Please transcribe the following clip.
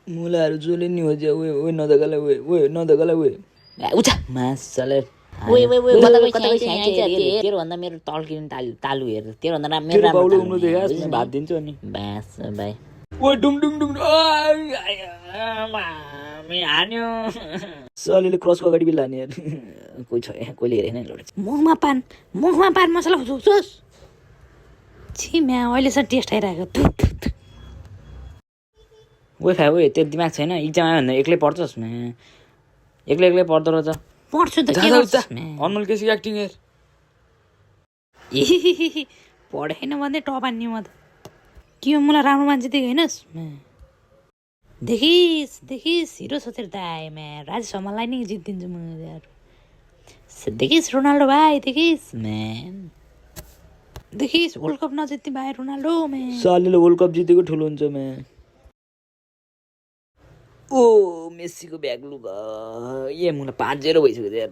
मुलाहरू जसले नि हो जे ओए नदगला ओए नदगला ओए उठा मासले ओए कता गइस यहाँ तेरो भन्दा मेरो तल्किने तालु हेर तेरो भन्दा मेरो राम्रो बाउले उम्लो देखास म भात दिन्छु अनि बास भाइ ओए डुङ डुङ डुङ मामी हान्यो सलीले क्रसको अगाडि बिल हान्यो कोही छ कोहीले हेरेन लड्छ मुखमा पान मसला खुसुस छि म्या अहिलेसम्म टेस्ट आइरहेको ओए खा ओए तेरो दिमाग छैन इक्जाम आयो भन्दा एक्लै पढ्छस् म्या एक्लै पढ्दो रहेछ पढ्छु त के गर्छस् अनमोल केसी एक्टिङ हेर पढेन भन्दै टप हान्ने म त के हो मलाई राम्रो मान्छे देखेँ हैनस् देखिस हिरो सोचेर त आएँ म्या राजेश हमाललाई नै जितिदिन्छु म यार देखिस रोनाल्डो भाइ देखिस म्यान देखिस वर्ल्ड कप नजित्ने भाइ रोनाल्डो म्यान सालीले वर्ल्ड कप जितेको ठुलो हुन्छ म्या ओ मेस्सीको ब्याग लुगा ए मलाई 5-0 भइसक्यो यार